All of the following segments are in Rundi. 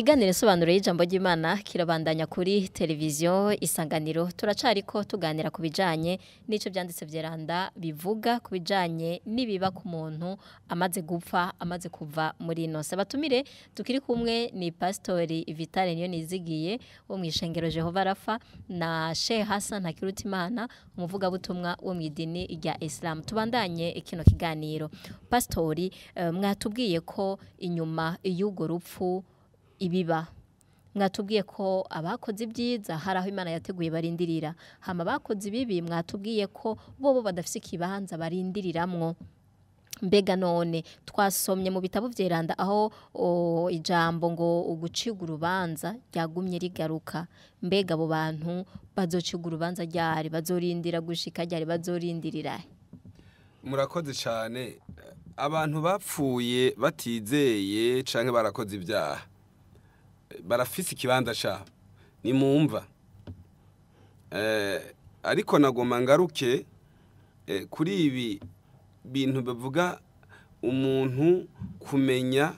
Ikiganiro sobanuro y'ijambo ry'Imana kirabandanya kuri televiziyo Isanganiro. Turacariko tuganira ku bijanye n'ico byanditse vyeranda bivuga ku bijanye n'ibiba ku muntu amaze gupfa, amaze kuva muri ino se. Batumire tukiri kumwe ni Pastori Vitale Niyonizigiye wo mw'ishengero Jehova Rafa na Sheikh Hassan Ntakirutimana, umuvugabutumwa wo mw'idini rya Islam. Tubandanye kino kiganiro. Pastori, mwatubwiye ko inyuma y'ugo rupfu ibiba, mwatubwiye ko abakoze ibyiza hari aho Imana yateguye barindirira, hama abakoze ibibi mwatubwiye ko bobo badafise ikibanza barindiriramwo. Mbega none twasomye mu bitabo vyeranda aho ijambo ngo ugucibwa urubanza ryagumye rigaruka. Mbega abo bantu bazocibwa urubanza ryari? Bazorindira gushika ryari? Bazorindirira? Murakoze cyane. Abantu bapfuye batizeye canke barakoze ibyaha barafise ikibanza cabo ni mumva. Ariko nagoma ngaruke kuri ibi bintu bavuga umuntu kumenya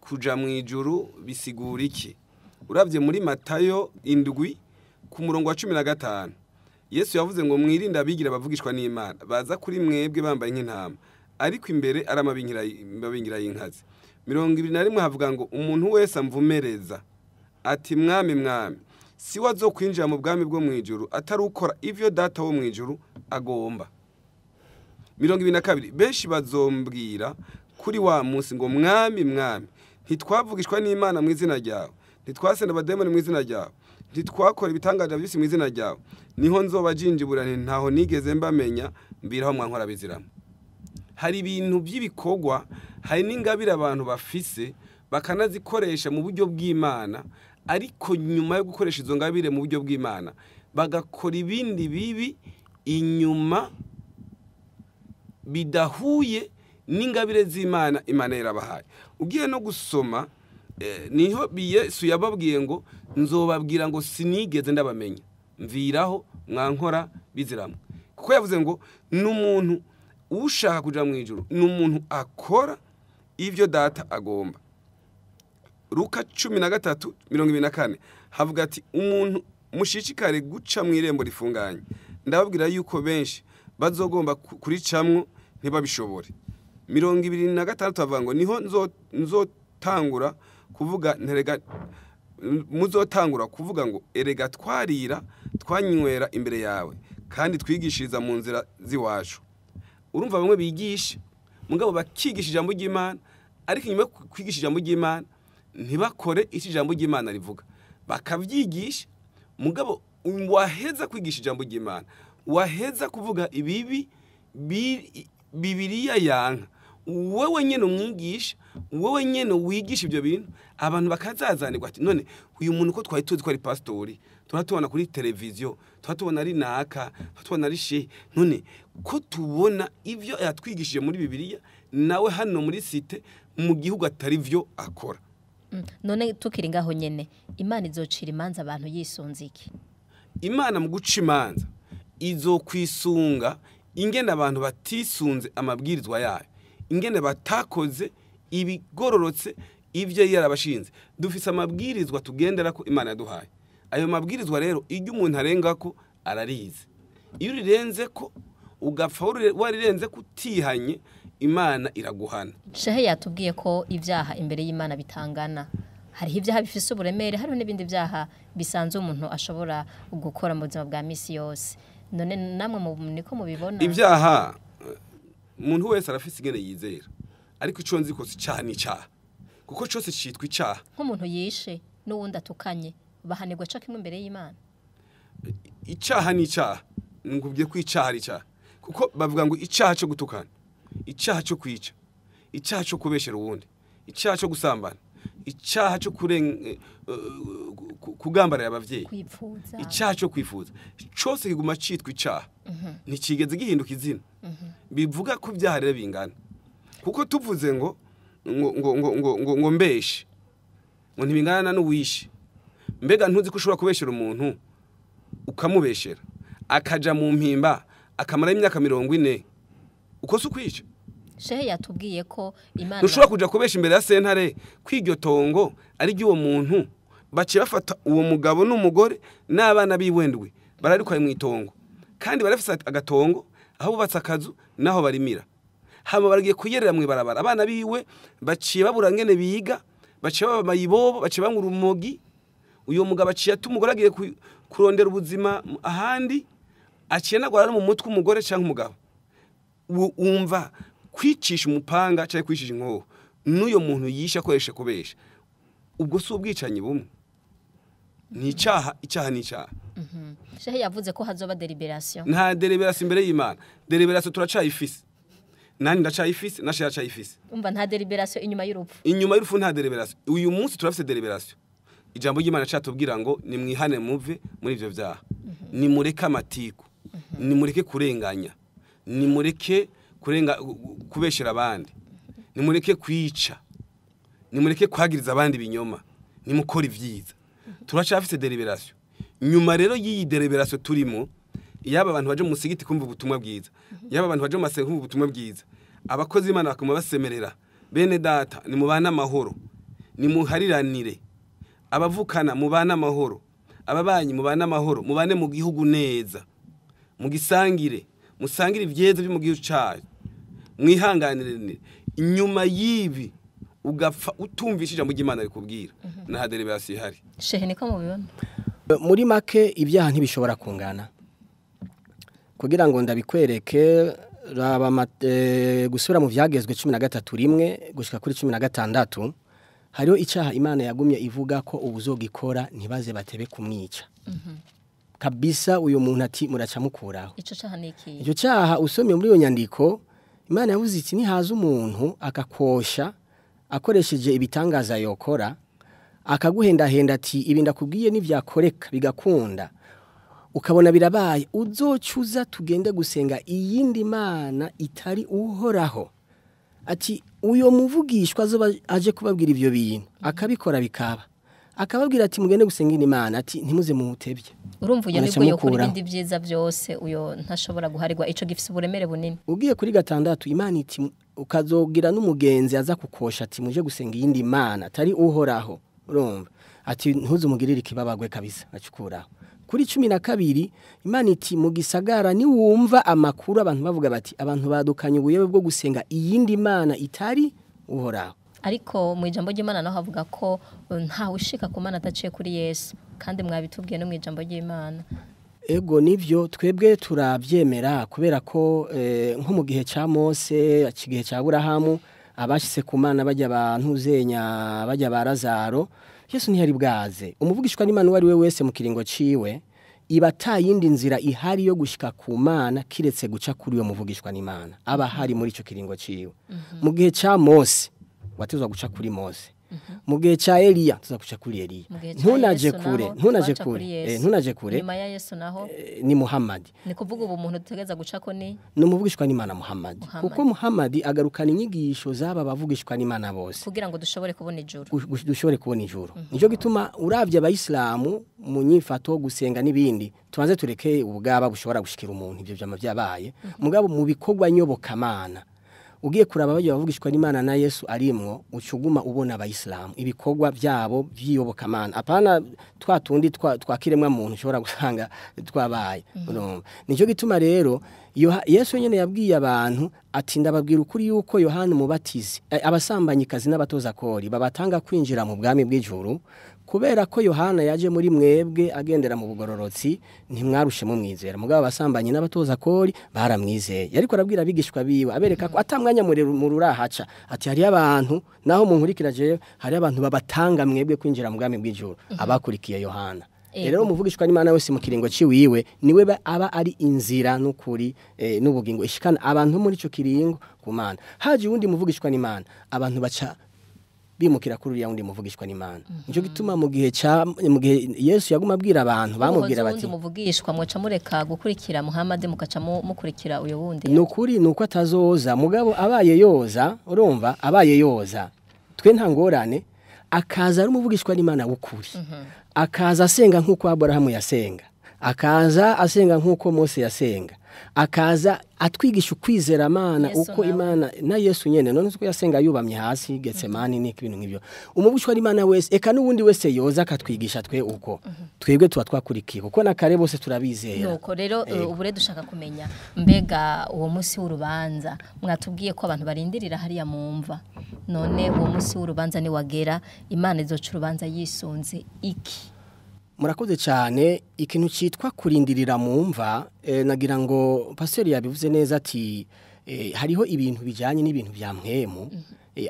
kuja mu ijuru bisigura iki. Uravye muri Matayo 7 ku murongo wa 15, Yesu yavuze ngo mwirinde abigira bavugishwa n'Imana baza kuri mwebwe bambaye nk'intama ariko imbere ari amabingira y'inkazi. 21 havuga ngo umuntu wese amvumereza ati mwami mwami si we azokwinjira mu bwami bwo mu ijuru atari ukora ivyo data wo mu ijuru agomba. 22 benshi bazombwira kuri wa munsi ngo mwami mwami ntitwavugishwa n'Imana mu izina ryawe, ntitwasenda abademoni mu izina ryawe, ntitwakora ibitangaje byose mu izina ryawe, niho nzobajinjibura nti ntaho nigeze mbamenya, mbiraho mwankora biziramo. Hari ibintu by'ibikorwa, hari n'ingabire abantu bafise bakanazikoresha mu buryo bw'Imana, ariko nyuma yo gukoresha izo ngabire mu buryo bw'Imana bagakora ibindi bibi inyuma bidahuye n'ingabire z'Imana Imana yarabahaye. Ugiye no gusoma niho Yesu yababwiye ngo nzobabwira ngo sinigeze ndabamenya, mviraho mwankora biziramwe. Kuko yavuze ngo n'umuntu ushaka kuja mu ijuru ni umuntu akora ivyo data agomba. Luka 13:24 havuga ati umuntu mushishikare guca mu irembo rifunganye, ndababwira yuko benshi bazogomba kuricamwo ntibabishobore. 26 havuga ngo niho nzotangura kuvuga nterega muzotangura kuvuga ngo erega twarira twanywera imbere yawe kandi twigishiriza mu nzira ziwacu. Urumva bamwe bigisha mugabo bakigisha ijambo ry'Imana, ariko inyuma yo kwigisha ijambo ry'Imana ntibakore icyo ijambo ry'Imana rivuga, bakavyigisha mugabo waheza kwigisha ijambo ry'Imana, waheza kuvuga ibibi Bibiliya yanka, wewe nyene umwigisha, wewe nyene wigisha ibyo bintu, abantu bakazazanirwa ati none uyu muntu ko twari tuzi ko ari pastori, turatubona kuri televiziyo, turatubona ari naka, turatubona ari shehe, none ko tubona ivyo yatwigishije muri Bibiliya nawe hano muri site mu gihugu atari vyo akora. None tukiri ngaho nyene, Imana izocira imanza abantu yisunze iki? Imana mu guca imanza izokwisunga ingene abantu batisunze amabwirizwa yayo, ingene batakoze ibigororotse ivyo yarabashinze. Dufise amabwirizwa tugendera ko Imana yaduhaye. Ayo mabwirizwa rero iyo umuntu arengako ararize. Iyo urirenze ko ugapfa warirenze kutihanye, Imana iraguhana. Shehe yatubwiye ko ivyaha imbere y'Imana bitangana. Hariho ivyaha bifise uburemere, hariho n'ibindi vyaha bisanzwe umuntu ashobora gukora mu buzima bwa misi yose. None namwe niko mubibona? Ivyaha umuntu wese arafise ingene yizera, ariko ico nzi ko si icaha ni icaha, kuko cose citwa icaha. Nk'umuntu yishe n'uwundi atukanye bahanirwa co kimwe imbere y'Imana? Icaha ni icaha, ngubwiye ko icaha ari icaha, kuko bavuga ngo icaha co gutukana, icaha co kwica, icaha co kubeshera uwundi, icaha co gusambana, icaha co kugambarira abavyeyi, kwipfuza, icaha co kwifuza, cose kiguma citwa icaha. Ntikigeze gihinduka izina. Bivuga ko ibyaha rero bingana. Kuko tuvuze ngo ngo ngo ngo ngo ngo ngo mbeshe, ngo ntibingana n'uwishe. Mbega ntuzi ko ushobora kubeshera umuntu ukamubeshera akaja mu mpimba akamara imyaka 40, uko si ukwica? Shehe yatubwiye ko Imana ntushobora kuja kubesha imbere ya sentare kw'iryo tongo ari ry'uwo muntu. Baciye bafata uwo mugabo n'umugore n'abana biwendwe bararikwaye mu itongo, kandi barafise agatongo aho bubatse akazu naho barimira. Hama baragiye kuyerera mu ibarabara, abana biwe baciye babura ngene biga, baciye baba mayibobo, baciye banywa urumogi. Uyo mugabo aciye atuma umugore agiye kurondera ubuzima ahandi, aciye anagwara no mu mutwe umugore canke umugabo. Wumva kwicisha umupanga canke kwicisha inkoho n'uyo muntu yishe akoresha kubesha, ubwo si ubwicanyi bumwe? Ni icaha, icaha ni icaha. Shehe yavuze ko hazoba deliberation. Nta deliberation imbere y'Imana. Deliberation turacayifise, nani ndacayifise, na shehe aracayifise. Umva, nta deliberation inyuma y'urupfu. Inyuma y'urupfu nta deliberation. Uyu munsi turafise deliberation. Ijambo ry'Imana catubwira ngo nimwihane muve muri ivyo vyaha, nimureke amatiku, nimureke kurenganya, nimureke kurenga kubeshera abandi, nimureke kwica, nimureke kwagiriza abandi ibinyoma, nimukora ivyiza. Turacafise deliberation. Nyuma rero y'iyi deliberation turimo, yaba abantu baje mu musigiti kumva ubutumwa bwiza, yaba abantu baje mu masengesho kumva ubutumwa bwiza, abakozi b'Imana bakuma basemerera, bene data nimubane amahoro, nimuhariranire, abavukana mubane amahoro, ababanyi mubane amahoro, mubane mu gihugu neza, mugisangire, musangire ivyeza byo mu gihugu cyayo, mwihanganire. Inyuma y'ibi ugapfa utumvise ijambo ry'Imana rikubwira, nta deliberation ihari. Shehe, niko mubibona? Muri make, ibyaha ntibishobora kungana. Kugira ngo ndabikwereke, raba gusubira mu Vyagezwe 13:1 gushika kuri 16, hariho icyaha Imana yagumye ivuga ko ubuzogikora ntibaze batebe kumwica kabisa. Uyu muntu ati muraca mukuraho. Ico caha ni iki? Icyo cyaha usomye muri iyo nyandiko, Imana yavuze iti nihaza umuntu akakosha akoresheje ibitangaza yokora, akaguhendahenda ati ibi ndakubwiye nivyakoreka bigakunda, ukabona birabaye, uzocuza tugende gusenga iyindi mana itari Uhoraho. Ati uyo muvugishwa azoba aje kubabwira ivyo bintu, akabikora bikaba, akababwira ati mugende gusenga iyindi mana, ati ntimuze muhutebye. Urumva uyo Muraca nibwo yokora mukuraho. ibindi vyiza byose, uyo ntashobora guharirwa, ico gifise uburemere bunini. Ugiye kuri 6, Imana iti ukazogira n'umugenzi aza kukosha ati muje gusenga iyindi mana atari Uhoraho, urumva ati ntuzumugirire ikibabagwe kabisa, acukuraho. Kuri 12, Imana iti mu gisagara niwumva amakuru abantu bavuga bati abantu badukanye ubuyobe bwo gusenga iyindi mana itari Uhoraho. Ariko mu ijambo ry'Imana naho havuga ko ntawe ushika ku Mana adaciye kuri Yesu, kandi mwabitubwiye no mu ijambo ry'Imana. Ego, nivyo, twebwe turavyemera, kubera ko nko mu gihe ca Mose, igihe ca Aburahamu, abashitse ku Mana bajya abantu zenya bajya ba Lazaro, Yesu ntiyari bwaze. Umuvugishwa n'Imana uwo ari we wese mu kiringo ciwe, iba ata yindi nzira ihari yo gushika ku Mana kiretse guca kuri uyo muvugishwa n'Imana aba hari muri ico kiringo ciwe. Mu gihe ca Mose watezwa guca kuri Mose, mu gihe ca Eliya tuza guca kuri Eliya. Mu gihe ca Ntunaje Yesu kure, naho, ntunaje twaca kure, kuri Yesu. Ntunaje kure. Nyuma ya Yesu naho? Ni Muhammad. Ni kuvuga ubu umuntu dutegereza gucako ni Ni umuvugishwa n'Imana Muhammad. Muhammad. Kuko Muhammad agarukana inyigisho z'aba bavugishwa n'Imana bose kugira ngo dushobore kubona ijuru. Dushobore kubona ijuru. Nico gituma uravye abayisilamu mu nyifato, gusenga n'ibindi, tubanze tureke ubugaba bushobora gushikira umuntu, ivyo vyama vyabaye, mugabo mu bikorwa nyobokamana ugiye kuraba bajya bavugishwa n'Imana na Yesu arimwo, ucuguma ubona abayisilamu ibikorwa byabo by'iyobokamana, apana twa tundi twa kiremwa muntu ushobora gusanga twabaye. Urumva, nico gituma rero Yesu nyene yabwiye abantu ati ndababwira ukuri yuko Yohana Umubatizi, abasambanyikazi n'abatoza kori babatanga kwinjira mu bwami bw'ijuru, kubera ko Yohana yaje muri mwebwe agendera mu bugororotsi, ntimwarushe mumwizera, mugabo abasambanyi n'abatoza kori baramwizeye. Yariko arabwira abigishwa biwe, abereka ko atamwanya mururahaca, ati hari abantu naho munkurikira jewe, hari abantu babatanga mwebwe kwinjira mu bwami bw'ijuru, abakurikiye Yohana. Rero umuvugishwa n'Imana wese mu kiringo ciwiwe niwe aba ari inzira n'ukuri n'ubugingo ishikana abantu muri ico kiringo ku Mana. Haje uwundi muvugishwa n'Imana, abantu baca bimukira kuri uriya wundi muvugishwa n'Imana. Nico gituma mu gihe Yesu yaguma abwira abantu, bamubwira bati uwundi muvugishwa mwoca mureka gukurikira Muhammad, mukaca mukurikira uyo wundi? Nukuri nuko atazoza, mugabo abaye yoza, urumva, abaye yoza twe nta ngorane, akaza ari umuvugishwa n'Imana w'ukuri, akaza asenga nk'uko Aburahamu yasenga. akaza asenga nk'uko Mose yasenga, akaza atwigisha ukwizera Imana uko Imana na Yesu nyene none uko yasenga yubamye hasi Getsemani n'ibintu nk'ibyo. Umuvugishwa n'Imana wese eka n'ubundi wese yoza akatwigisha twe uko twebwe tuba twakurikiye kuko na kare bose turabizera. Nuko rero ubure dushaka kumenya mbega uwo munsi w'urubanza mwatubwiye ko abantu barindirira hariya mu mva, none uwo munsi w'urubanza ni wagera Imana izoca urubanza yisunze iki? Murakoze cyane. Ikintu cyitwa kurindirira mu mva, nagira ngo pasteur yabivuze neza ati hariho ibintu bijanye n'ibintu bya mpwemu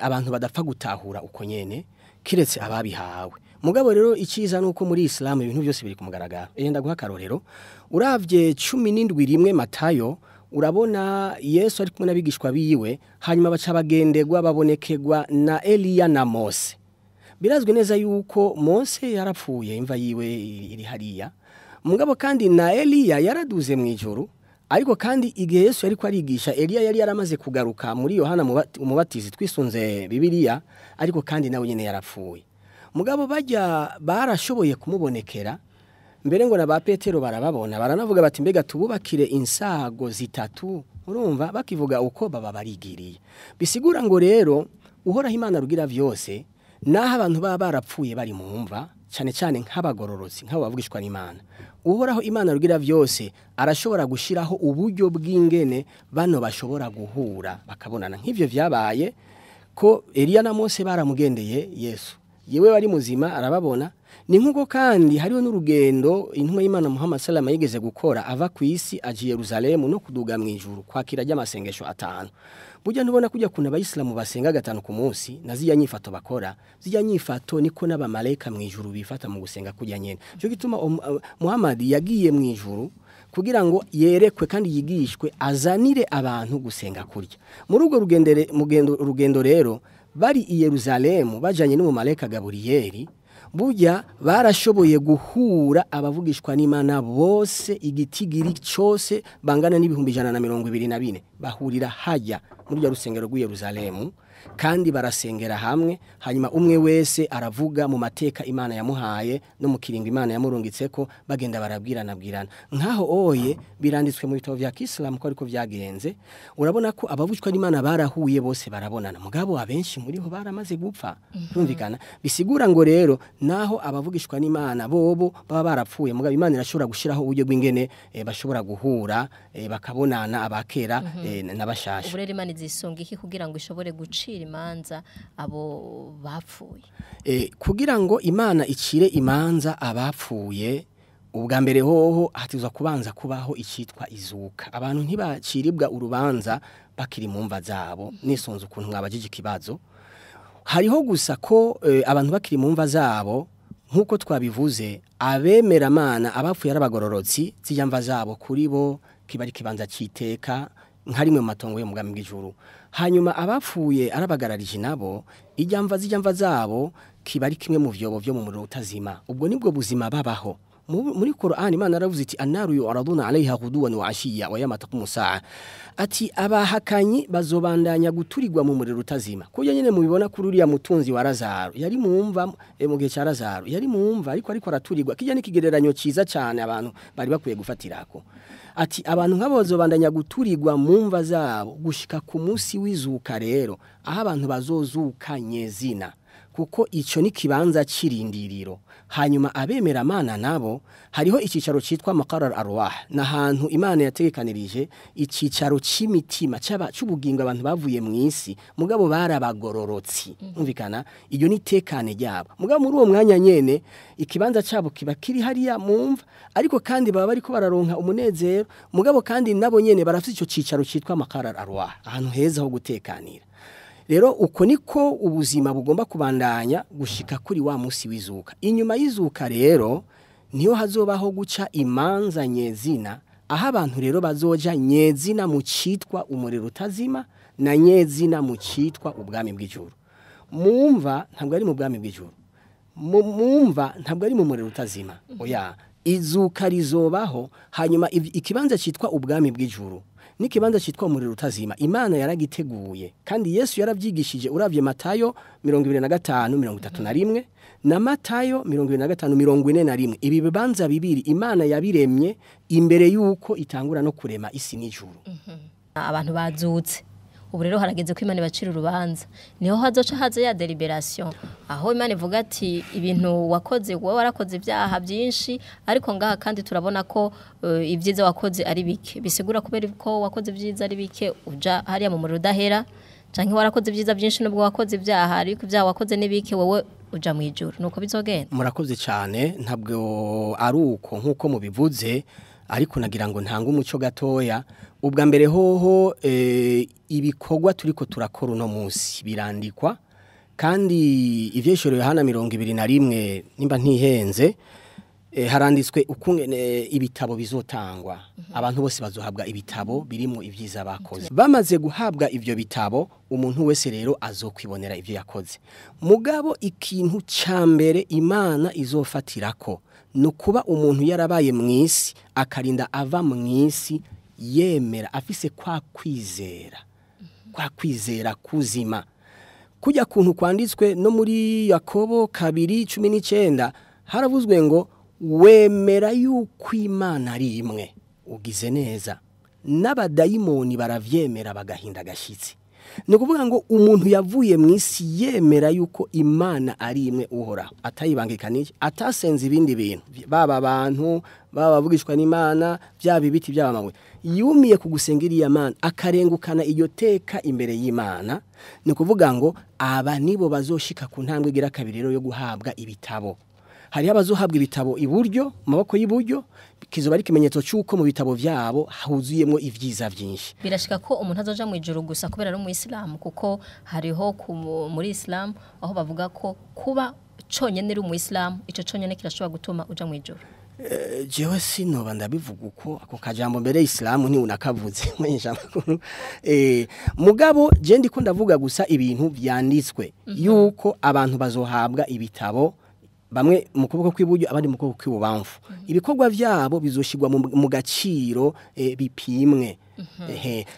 abantu badapfa gutahura uko nyene kiretse ababihawe. Mugabo rero iciza nuko muri Islam ibintu byose biri kumugaragara. Ndaguha akarorero, uravye 17:1 Matayo, urabona Yesu ari kumwe n'abigishwa biwe, hanyuma baca bagendegwa babonekegwa na Eliya na Mose. Birazwi neza yuko Mose yarapfuye imva yiwe iri hariya, mugabo kandi na Eliya yaraduze mu ijuru. Ariko kandi igihe Yesu yariko arigisha, Eliya yari yaramaze kugaruka muri Yohana umubatizi twisunze Bibiliya, ariko kandi nawe nyene yarapfuye. Mugabo bajya barashoboye kumubonekera mbere ngo na ba Petero barababona, baranavuga bati mbega tububakire insago zitatu, urumva bakivuga uko baba barigiriye. Bisigura ngo rero Uhoraho Imana rugira vyose, naho abantu baba barapfuye bari mu mva, cyane cyane nk'abagororotsi nk'abo bavugishwa n'Imana, Uhoraho Imana rugira vyose arashobora gushiraho uburyo bw'ingene bano bashobora guhura bakabonana. Nk'ivyo vyabaye ko Eliya na Mose baramugendeye Yesu, yewe bari muzima arababona. Ni nkuko kandi hariho n'urugendo intumwa y'Imana Muhammad salama yigeze gukora ava ku isi aje Yerusalemu no kuduga mu ijuru kwakira ry'amasengesho 5. Burya ntubona kujya kuna abayisilamu basenga 5 ku munsi, na ziya nyifato bakora, ziya nyifato niko n'abamalayika mu ijuru bifata mu gusenga kujya nyene. Cyo gituma Muhammad yagiye mu ijuru kugira ngo yerekwe kandi yigishwe azanire abantu gusenga kurya. Muri urwo rugendo rero bari i Yerusalemu bajanye n'umumalayika Gaburiyeli, burya barashoboye guhura abavugishwa n'Imana bose igitigiri cyose bangana n'ibihumbi 124 bahurira hajya muri rya rusengero rw'i Yerusalemu, kandi barasengera hamwe. Hanyuma umwe wese aravuga mu mateka Imana yamuhaye no mu kiringo Imana yamurungitseko, bagenda barabwirana bwirana. Nkaho oye biranditswe mu bitabo vya Islam ko ariko vyagenze. Urabona ko abavugishwa n'Imana barahuye bose barabonana, mugabo abenshi muri ho baramaze gupfa. Byumvikana bisigura ngo rero naho abavugishwa n'Imana bobo baba barapfuye, mugabo Imana irashobora gushiraho uburyo bw'ingene bashobora guhura bakabonana abakera n'abashasha. Uburere Imana izisunga iki kugira ngo ishobore gucira imanza abo bapfuye? Kugira ngo Imana icire imanza abapfuye, ubwa mbere hoho hatizwa kubanza kubaho icitwa izuka. Abantu ntibaciribwa urubanza bakiri mu mva zabo. Nisonze ukuntu mwabajije ikibazo, hariho gusa ko abantu bakiri mu mva zabo nkuko twabivuze, abemera Imana abapfuye arabagororotsi, zijya mva zabo kuri bo kiba ari kibanza citeka nka rimwe mu matongo yo mu bwami bw'ijuru. Hanyuma abapfuye arabagararije nabo ijya mva zijya mva zabo kiba ari kimwe mu vyobo vyo mu muriro utazima. Ubwo nibwo buzima babaho. Muri Qur'an Imana yaravuze iti annaru yu'raduna 'alayha ghuduwan wa 'ashiyya wa yawma taqumu sa'a, ati abahakanyi bazobandanya guturirwa mu muriro utazima. Kuko nyene mubibona kuri uriya mutunzi wa Lazaro yari mumva mu gihe cya Lazaro yari mumva ariko araturirwa. Kijya n'ikigereranyo ciza cyane abantu bari bakwiye gufatirako. Ati abantu nk'abo bazobandanya guturirwa mu mva zabo gushika ku munsi w'izuka rero, aho abantu bazozuka nyezina, kuko ico ni kibanza cirindiriro. Hanyuma abemera Imana nabo hariho icicaro citwa maqarar arwah, nahantu Imana yategekanirije icicaro c'imitima c'ubugingo abantu bavuye mu isi, mugabo barabagororotsi. Umvikana iyo ni tekane ryabo. Mugabo muri uwo mwanya nyene ikibanza cabo kiba kiri hariya mumva, ariko kandi baba bariko bararonka umunezero, mugabo kandi nabo nyene barafite ico cicaro citwa maqarar arwah, ahantu heza ho gutekanira. Rero uko niko ubuzima bugomba kubandanya gushika kuri wa musi w'izuka. Inyuma y'izuka rero niyo hazobaho guca imanza nyezina, aho abantu rero bazoja nyezina mu citwa umuriro utazima na nyezina mu citwa ubwami bw'ijuru. Mumva ntabwo ari mu bwami bw'ijuru, mumva ntabwo ari mu muriro utazima, oya, izuka rizobaho. Hanyuma ikibanza citwa ubwami bw'ijuru N'ikibanza cyitwa umuriro utazima Imana yaragiteguye kandi Yesu yaravyigishije. Uravye Matayo 25:31 na Matayo 25:41, ibi bibanza bibiri Imana yabiremye imbere yuko itangura no kurema isi n'ijuru. Abantu bazutse ubu rero harageze ko Imana ibacira urubanza, niho hazoca haza ya deliberation aho Imana ivuga ati ibintu wakoze wowe warakoze ibyaha byinshi, ariko ngaha kandi turabona ko ibyiza wakoze ari bike, bisigura kubera ko wakoze ibyiza ari bike uja hariya mu muriro udahera, canke warakoze ibyiza byinshi nubwo wakoze ibyaha ariko ibyaha wakoze ni bike wowe uja mu ijuru. Nuko bizogenda. Murakoze cyane, ntabwo ari uko nkuko mubivuze, ariko nagira ngo ntanga umuco gatoya. Ubwa mbere hoho ibikorwa turiko turakora uno munsi birandikwa, kandi ivyeshuro Yohana 21 nimba ntihenze, haranditswe ukungene ibitabo bizotangwa. Abantu bose bazohabwa ibitabo birimo ivyiza bakoze. Bamaze guhabwa ivyo bitabo, umuntu wese rero azokwibonera ivyo yakoze. Mugabo ikintu ca mbere Imana izofatirako nukuba umuntu yarabaye mwisi akarinda ava mwisi yemera afise kwa kwizera, kwa kwizera kuzima. Kujya kuntu kwanditswe no muri Yakobo 2:19 haravuzwe ngo wemera yuko Imana ari imwe ugize neza, n'abadayimoni baravyemera bagahinda gashitsi. Ni ukuvuga ngo umuntu yavuye mu isi yemera yuko Imana ari imwe uhoraho, atayibangikanije, atasenze ibindi bintu, baba abantu baba bavugishwa n'Imana, byaba ibiti byaba amabuye, yumiye ku gusenga iriya Mana akarengukana iyo teka imbere y'Imana. Ni ukuvuga ngo aba nibo bazoshika ku ntambwe igira kabiri rero yo guhabwa ibitabo. Hariho abazohabwa ibitabo iburyo, mu maboko y'iburyo, kizoba ari ikimenyetso cy'uko mu bitabo vyabo huzuyemo ivyiza vyinshi. Birashika ko umuntu azoja mu ijuru gusa kubera ari umuyisilamu, kuko hariho muri Islam aho bavuga ko kuba conyene uri umuyisilamu ico conyene kirashobora gutuma uja mu ijuru. Jewe sinoba ndabivuga uko ako kajambo mbere Islamu ni unakavuze mwenjamakuru. Mugabo je ndiko ndavuga gusa ibintu vyanditswe yuko abantu bazohabwa ibitabo, bamwe mu kuboko kw'iburyo abandi mu kuboko kw'ibubamfu. Ibikorwa vyabo bizoshirwa mu gaciro bipimwe.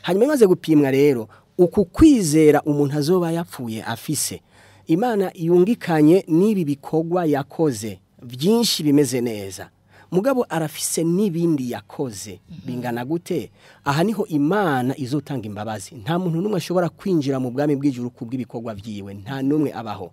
Hanyuma bimaze gupimwa rero uku kwizera umuntu azoba yapfuye afise, Imana yungikanye n'ibi bikorwa yakoze byinshi bimeze neza, mugabo arafise n'ibindi yakoze bingana gute. Aha niho Imana izotanga imbabazi. Nta muntu n'umwe ashobora kwinjira mu bwami bw'ijuru kubw'ibikorwa vyiwe, nta n'umwe abaho.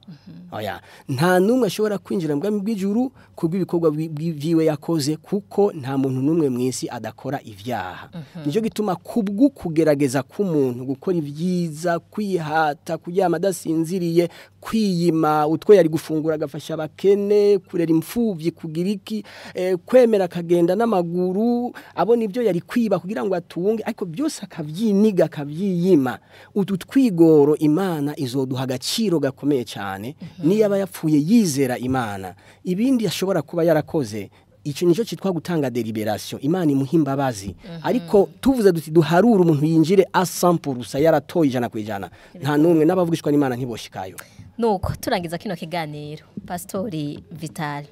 Oya, nta n'umwe ashobora kwinjira mu bwami bw'ijuru kubw'ibikorwa vyiwe yakoze, kuko nta muntu n'umwe mwisi adakora ivyaha. Nico gituma kubwo kugerageza k'umuntu gukora ivyiza, kwihata, kuryama adasinziriye, kwiyima utwo yari gufungura agafasha abakene, kurera imfuvyi, kugira iki, kwemera akagenda n'amaguru abona ibyo yari kwiba kugira ngo atunge, ariko byose akavyiniga akavyiyima. Utu twigoro Imana izoduha agaciro gakomeye cyane. Niyo aba yapfuye yizera Imana, ibindi ashobora kuba yarakoze, ico nico citwa gutanga deliberation. Imana imuha imbabazi. Ariko tuvuze duti duharura umuntu yinjire a 100% yaratoye 100%, nta numwe n'abavugishwa n'Imana ntiboshikayo. Nuko turangiza kino kiganiro, Pastori Vital,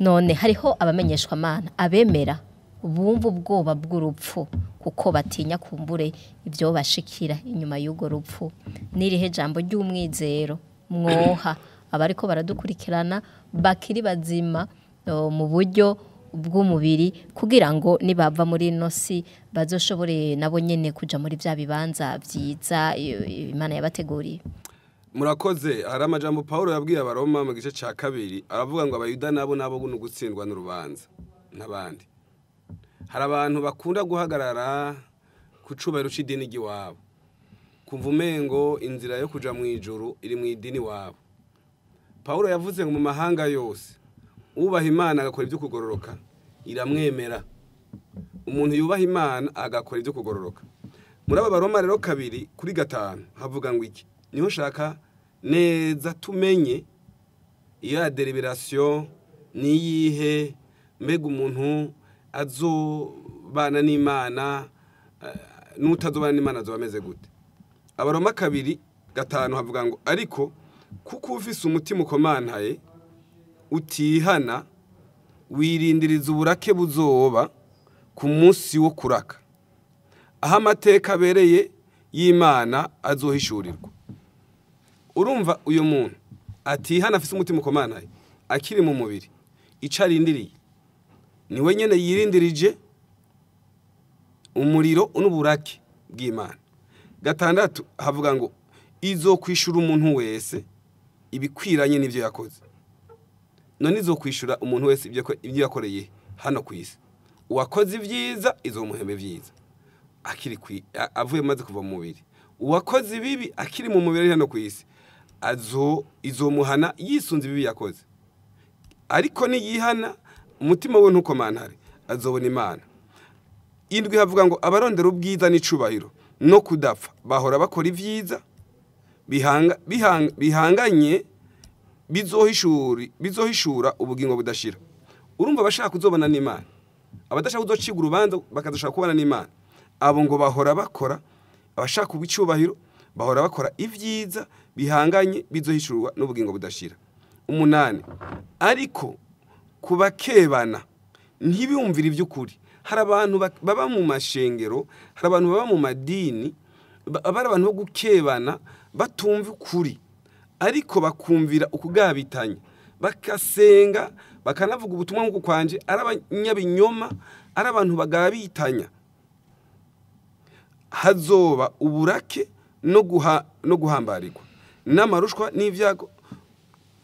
none hariho abamenyeshwa Mana abemera bumva ubwoba bw'urupfu kuko batinya kumbure ibyo bashikira inyuma y'ugo rupfu. Nirihe jambo ry'umwizero mwoha abariko baradukurikirana bakiri bazima mu buryo bw'umubiri, kugira ngo nibava muri ino si bazoshobore nabo nyene kuja muri vya bibanza vyiza Imana yabateguriye? Murakoze. Hari amajambo Paulo yabwiye abaroma mu gice ca 2, aravuga ngo abayuda nabo nabo gutsindwa n'urubanza n'abandi. Hari abantu bakunda guhagarara ku cubahiro c'idini ry'iwabo, kumva umengo inzira yo kuja mu ijuru iri mu idini wabo. Paulo yavuze ngo mu mahanga yose ubaha Imana agakora ibyo kugororoka iramwemera. Umuntu yubaha Imana agakora ibyo kugororoka. Muri aba Baroma rero 2:5 havuga ngo iki? Niho shaka neza tumenye iyo ya deliberation niyihe, mbega umuntu azobana n'Imana n'utazobana n'Imana azoba ameze gute. Abaroma 2:5 havuga ngo ariko kuko ufise umutima ukomantaye utihana wirindiriza uburake buzoba ku munsi wo kuraka, Aho amateka abereye y'Imana azohishurirwa. Urumva uyu muntu atihana afise umutima ukomanaye akiri mu mubiri, ico arindiriye niwe nyene yirindirije umuriro n'uburake bw'Imana. 6 havuga ngo izokwishura umuntu wese ibikwiranye n'ivyo yakoze. None izokwishura umuntu wese ibyo yakoreye hano ku isi. Uwakoze ibyiza izomuhemba ibyiza akiri avuye maze kuva mu mubiri. Uwakoze ibibi akiri mu mubiri hano ku isi izomuhana yisunze ibibi yakoze. Ariko niyihana umutima we ntukomantare azobona Imana. 7 havuga ngo abarondera ubwiza n'icubahiro no kudapfa bahora bakora ibyiza bihanganye bizohishura ubugingo budashira. Urumva abashaka kuzobana n'Imana, abadashaka kuzociga urubanza bakazoshaka kubana n'Imana, abo ngo bahora bakora, abashaka ubicubahiro bahora bakora ibyiza bihanganye bizohishurwa n'ubugingo budashira. 8 ariko kubakebana ntibiyumvira iby'ukuri. Hari abantu baba mu mashengero, hari abantu baba mu madini, bari abantu bo gukebana batumva ukuri, ariko bakumvira ukugabitanya, bakasenga, bakanavuga ubutumwa nk'uko kwanje, ari abanyabinyoma, ari abantu bagabitanya. Hazoba uburake no guhambarirwa n'amarushwa n'ivyago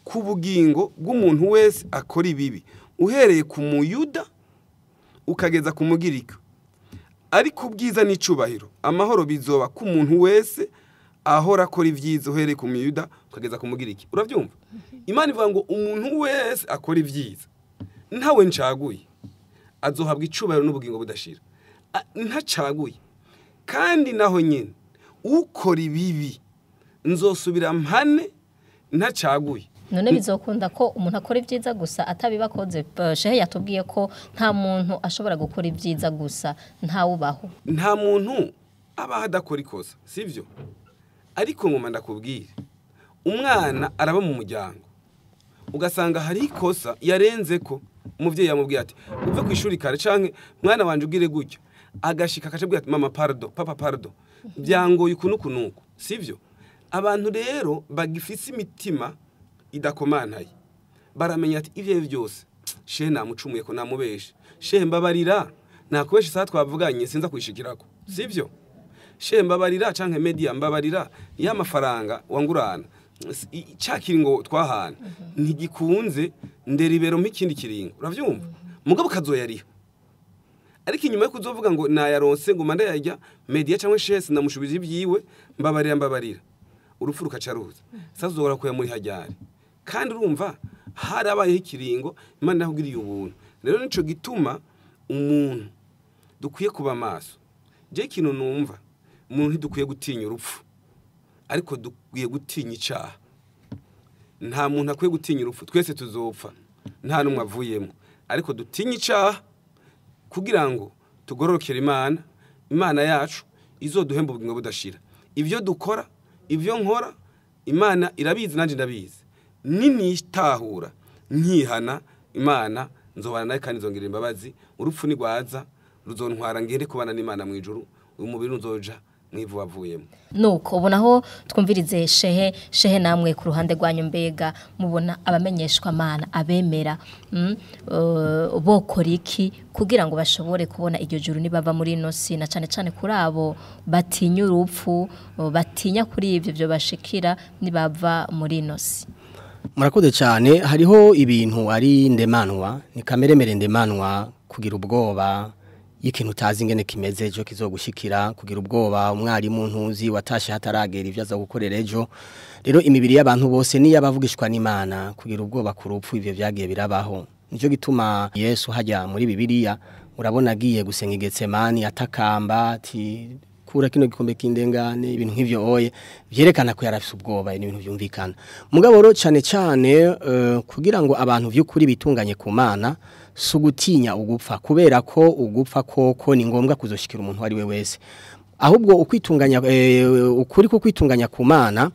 ku bugingo bw'umuntu wese akora ibibi, uhereye ku Muyuda ukageza ku Mugiriki. Ariko ubwiza n'icubahiro amahoro bizoba ku muntu wese ahora akora ibyiza, uhereye ku Muyuda ukageza ku Mugiriki. Uravyumva? Imana ivuga ngo umuntu wese akora ibyiza ntawe ncaguye azohabwa icubahiro n'ubugingo budashira. Ntacaguye. Kandi naho nyene ukora ibibi nzosubira mpane ntacaguye. None bizokunda ko umuntu akora ibyiza gusa atabibakoze? Shehe yatubwiye ko nta muntu ashobora gukora ibyiza gusa, ntawubaho. Nta muntu aba adakora ikosa, sivyo? Ariko ngoma ndakubwire, umwana araba mu muryango ugasanga hari ikosa yarenze ko umuvyeyi yamubwiye ati uve ku ishuri kare canke mwana wanje ubwire gutyo, agashika akacabwira ati mama pardon, papa pardon, byangoye ukuntu kunuko, sivyo? Abantu rero bagifise imitima idakomantaye baramenya ati ivyo byose shehe namucumuye ko namubeshe, shehe mbabarira nakubeshe isaha twavuganye sinza kwishikirako, sivyo? Shehe mbabarira canke media mbabarira ya mafaranga wangurana ca kiringo twahana ntigikunze nderibero mpikindi kiringo, uravyumva? Mugabo kazoyariha. Ariko inyuma yo kuzovuga ngo nayaronse ngo manda yajya media canke shehe sinamushubije ibyiwe, mbabarira mbabarira, urupfu rukacaruza. Sasa uzora kuya muri hajyari. Kandi urumva harabayeho ikiringo Imana yakugiriye ubuntu. Rero nico gituma umuntu dukwiye kuba maso. Je ikintu numva, umuntu ntidukwiye gutinya urupfu, ariko dukwiye gutinya icaha. Nta muntu akwiye gutinya urupfu, twese tuzopfa nta numwe avuyemo, ariko dutinye icaha kugira ngo tugororokere Imana. Imana yacu izoduhemba ubugingo budashira. Ivyo dukora, ivyo nkora, Imana irabizi nanje ndabizi. Ninitahura nkihana Imana nzobana nayo kandi nzongera imbabazi. Urupfu nigwaza ruzontwara ngende kubana n'Imana mu ijuru, uyu mubiri nzoja mwivu wavuyemo. Nuko ubonaho twumvirize shehe namwe ku ruhande rwanyu, mbega mubona abamenyeshwa Mana abemera bokora iki kugira ngo bashobore kubona iryo juru nibava muri ino si, na cane cane kuri abo batinya urupfu, batinya kuri ivyo byo bashikira nibava muri ino si? Murakoze cyane. Hariho ibintu ari ndemanwa, ni kameremere ndemanwa, kugira ubwoba y'ikintu utazi ingene kimeze ejo kizogushikira, kugira ubwoba umwarimu ntuzi watashe hataragera ivyo aza gukorera ejo. Rero imibiri y'abantu bose niyo abavugishwa n'Imana, kugira ubwoba ku rupfu ivyo vyagiye birabaho. Nico gituma Yesu hajya muri Bibiliya urabona agiye gusenga Getsemani atakamba ati kura kino gikombe kindengane, ibintu nk'ivyo oye vyerekana ko yarafise ubwoba, ibintu vyumvikana. Mugabo rero cane cane kugira ngo abantu vy'ukuri bitunganye ku Mana, sugutinya ugupfa, kubera ko ugupfa koko ni ngombwa kuzoshikira umuntu ari we wese. Ahubwo ukwitunganya ukuri ko kwitunganya ku Mana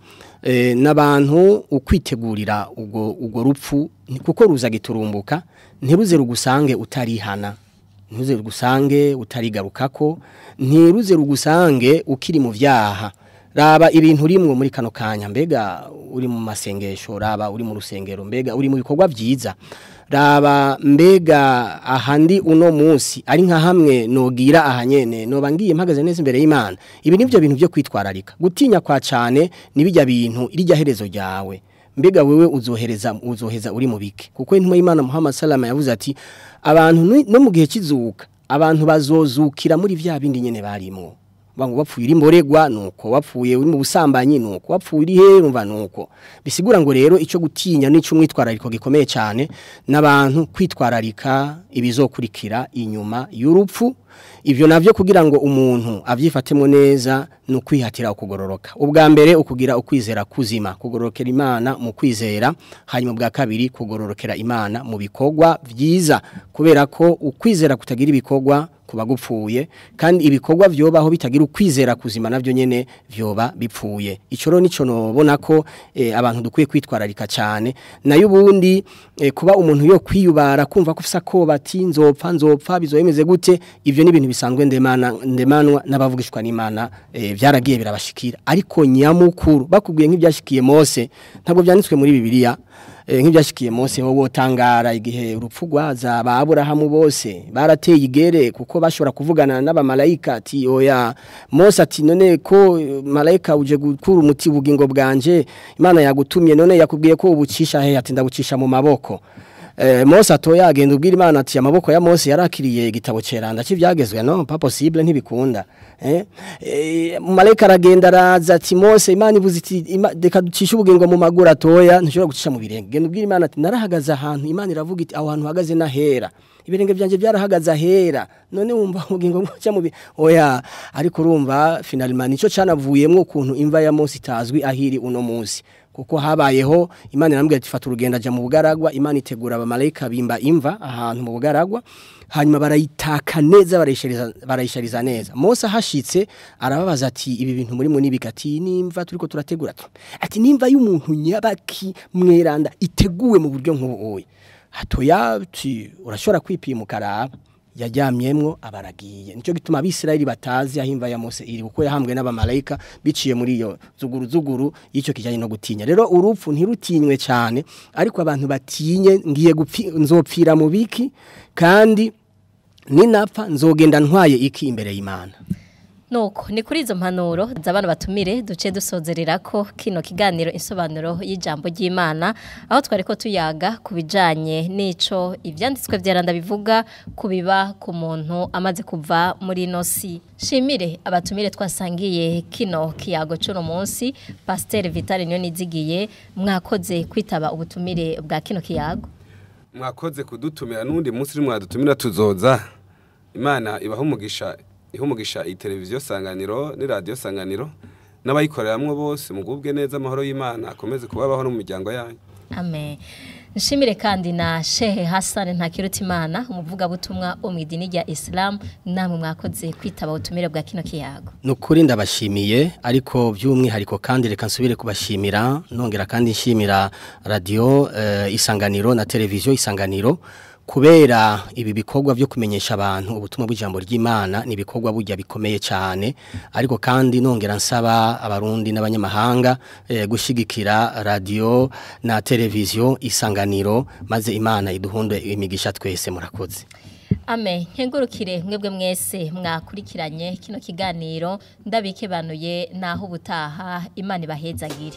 n'abantu ukwitegurira ugo rupfu, kuko ruza giturumbuka ntiruze rugusange utarihana. Ntuze rugusange utarigarukako, ntiruze rugusange ukiri mu vyaha. Raba ibintu urimwo muri kano kanya, mbega uri mu masengesho, raba uri mu rusengero, mbega uri mu bikorwa vyiza, raba mbega ahandi uno munsi ari nka hamwe nogira ahanyene noba ngiye mpagaze neza imbere y'Imana. Ibi nivyo bintu byo kwitwararika. Gutinya kwa cane nibijya bintu irijya herezo ryawe. Mbega wewe uzoheza uri mu bike, kuko intumwa y'Imana Muhammad salama yavuze ati abantu no mu gihe kizuka abantu bazozukira muri vya bindi nyene barimwo. Bangu bapfuye uri mboregwa nuko, wapfuye uri mu busambanyi nuko, wapfuye uri he urumva nuko. Bisigura ngo rero ico gutinya nico umwitwarariko gikomeye cyane n'abantu kwitwararika ibizokurikira inyuma y'urupfu. Ivyo navyo kugira ngo umuntu avyifatemo neza no kwihatira ukugororoka. Ubwa mbere ukugira ukwizera kuzima, kugororokera Imana mu kwizera, hanyuma ubwa kabiri kugororokera Imana mu bikorwa vyiza, kubera ko ukwizera kutagira ibikorwa kuba gupfuye, kandi ibikorwa vyobaho bitagira ukwizera kuzima navyo nyene vyoba bipfuye. Ico rero nico nobona ko abantu dukwiye kwitwararika cyane. Nayo ubundi kuba umuntu yo kwiyubara kumva ko ufisa ko bati nzopfa bizoyemeze gute, ivyo ni ibintu bisanzwe ndemanwa n'abavugishwa n'Imana, byaragiye birabashikira. Ariko nyamukuru bakubwiye nk'ibyashikiye Mose, ntabwo byanditswe muri Bibiliya, nk'ibyashikiye Mose wowe wotangara igihe urupfu rwaza ba Aburahamu bose barateye igere, kuko bashobora kuvugana n'abamalayika ati oya Mose, ati none ko malayika uje gukura umuti ubugingo bwanje, Imana yagutumye none yakubwiye ko ubucisha he? Ati ndabucisha mu maboko. Mose atoya agenda ubwira Imana ati amaboko ya Mose yarakiriye igitabo ceranda cy'ivyagezwe, no pas possible, ntibikunda. Malayika aragenda araza ati Mose, Imana ivuze iti reka ducishe ubugingo mu maguru, atoya ntushobora gucisha mu birenge. Genda ubwira Imana ati narahagaze ahantu, Imana iravuga iti aho hantu uhagaze nahera, ibirenge byanje byarahagaze ahera, none wumva ubugingo bwaca mu oya. Ariko urumva finalement nico canavuyemwo ukuntu imva ya Mose itazwi ahiri uno munsi, kuko habayeho Imana irambwira ati fata urugendo aja mu bugaragwa. Imana itegura abamalayika bimba imva ahantu mu bugaragwa, hanyuma barayitaka neza, barayishariza neza. Mose ahashitse arababaza ati ibi bintu muri mwe nibiki? Ati nimva turiko turategura. Ati nimva y'umuntu nyabaki mweranda iteguwe mu buryo nk'ubu? Hatoya, ati urashobora kwipima ukaraba. Yajyamyemwo abaragiye. Nico gituma abisirayeli batazi aho imva ya Mose iri, kuko yahambwe n'abamalayika biciye muri iyo zuguru y'icyo kijanye no gutinya. Rero urupfu ntirutinywe cyane, ariko abantu batinye ngiye nzopfira mu biki, kandi ninapfa nzogenda ntwaye iki imbere y'Imana. Nuko ni kuri izo mpanuro z'abantu batumire duce dusozerera ko kino kiganiro insobanuro y'ijambo ry'Imana, aho twari ko tuyaga kubijanye nico ivyanditswe vyaranda bivuga kubiba ku muntu amaze kuva muri ino si. Shimire abatumire twasangiye kino kiyago cuno munsi. Pasteur Vital Niyonizigiye, mwakoze kwitaba ubutumire bwa kino kiyago. Mwakoze kudutumira, n'undi munsi mwadutumira tuzoza. Imana ibaha umugisha, ihumugisha iyi televiziyo Sanganiro ni radio Sanganiro n'abayikoreramwo bose, mugubwe neza, amahoro y'Imana akomeze kubabaho no mu miryango yanyu. Amen. Nshimire kandi na Shehe Hassan Ntakirutimana, umuvugabutumwa wo mu idini rya Islam, namwe mwakoze kwitaba ubutumire bwa kino kiyago. Nukuri ndabashimiye, ariko by'umwihariko kandi reka nsubire kubashimira, nongera kandi nshimira radio Isanganiro na televiziyo Isanganiro, kubera ibi bikorwa byo kumenyesha abantu ubutumwa bw'ijambo ry'Imana ni ibikorwa burya bikomeye cyane. Ariko kandi nongera nsaba abarundi n'abanyamahanga gushigikira radio na televiziyo Isanganiro, maze Imana iduhunde imigisha twese. Murakoze. Amen. Nkengurukire mwebwe mwese mwakurikiranye kino kiganiro, ndabikebanuye naho ubutaha. Imana ibahezagire.